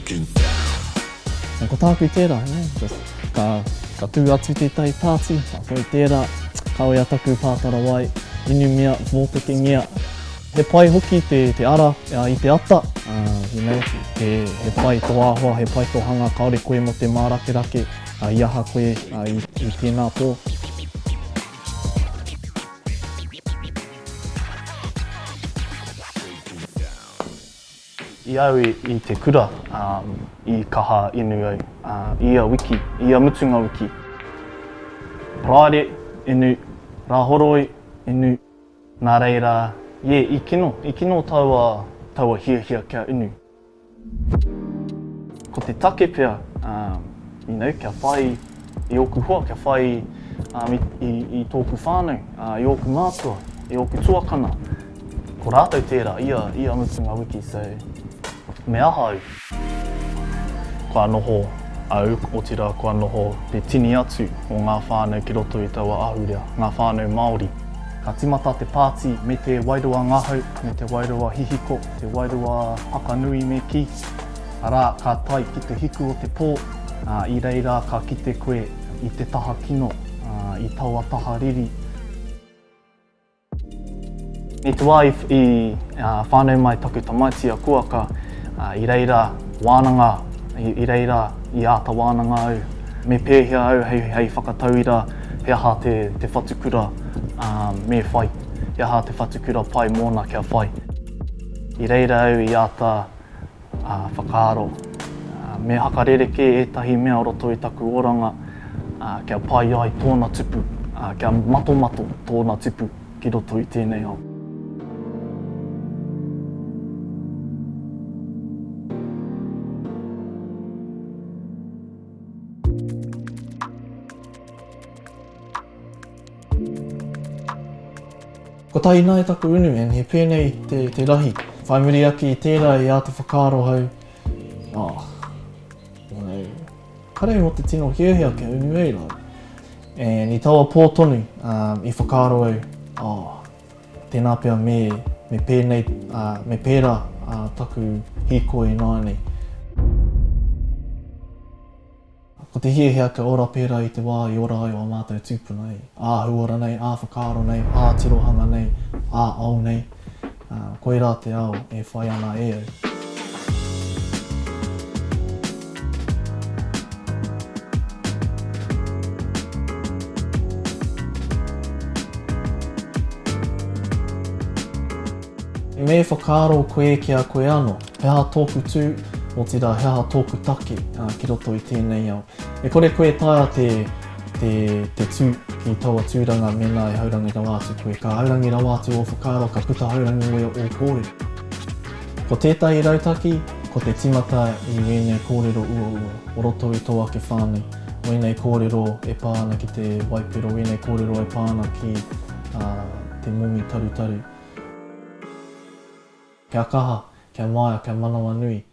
Breaking down. Ko tāku tērā, yeah, just ka, ka tū atu tētahi pāti, ka pau tērā, kawea taku pātara wai, inumia, mōtekengia. He pai hoki te, te ara i te ata, uh, you know, he, he pai tō āhua, he pai tō hanga, kāore koe mō te mārakerake, uh, i aha koe uh, i, i tēnā pō. I au i te kura, i kaha inu au i ia wiki, i ia mutunga wiki. Paraire, inu, Rāhoroi, inu. Nā reira, yeah, i kino, i kino taua, taua hiahia kia inu. Ko te take pea, you know, kia whai i ōku hoa, kia whai i, i, i tōku whānau, i ōku mātua, i ōku tuakana. Ko rātou tērā, ia, ia mutunga wiki, so me aha au? Kua noho au, otirā kua noho te tini atu o ngā whānau ki roto i taua ahurea, ngā whānau Māori. Ka tīmata te pāti me te wairua ngahau, me te wairua hihiko, te wairua hakanui me kī. Arā, ka tae ki te hiku o te pō, ā, i reira ka kite koe i te taha kino, ā, i taua taha riri. I te wā i whānau mai taku tamaiti a Kuaka, i reira wānanga, i reira i āta wānanga au, me pēhea au hei whakatauira he aha te whatukura me whai, he aha te whatukura pai mōna kia whai. I reira au i āta whakaaro. Me hakarerekē ētahi mea o roto i taku oranga kia pai ai tōna tupu, kia matomato tōna tupu ki roto i tēnei ao. Kotahi nāi taku unu and he pēnei te, te rahi. Whai muri ake i tērā i āta whakaaro hau, oh, you know, kare mō te tino hiahia kia unu ei like. And i taua pō tonu, um, i whakaaro au, oh, tēnā pea me, me pēnei, uh, me pērā uh, taku hīkoi ināianei. Ko te hiahia kia ora pērā i te wā i ora ai ō mātou tūpuna i ā-hauora nei, ā-whakaaro nei, ā-tirohanga nei, ā-ao nei. Koirā te ao e whai ana e au. Me whakaaro koe ki a koe anō. He aha tōku tū, otirā he aha tōku take ki roto i tēnei ao. E kore koe e taea te, te, te tū ki taua tūranga mēnā e haurangi rawa atu koe. Ka haurangi rawa atu ō whakaaro, ka puta haurangi wea ō kōrero. Ko tētahi rautaki, ko te tīmata i wēnei kōrero uaua o roto i tō ake whānau, wēnei kōrero e pā ana ki te waipiro, wēnei kōrero e pā ana ki te momi tarutaru. Kia kaha, kia maia, kia manawanui.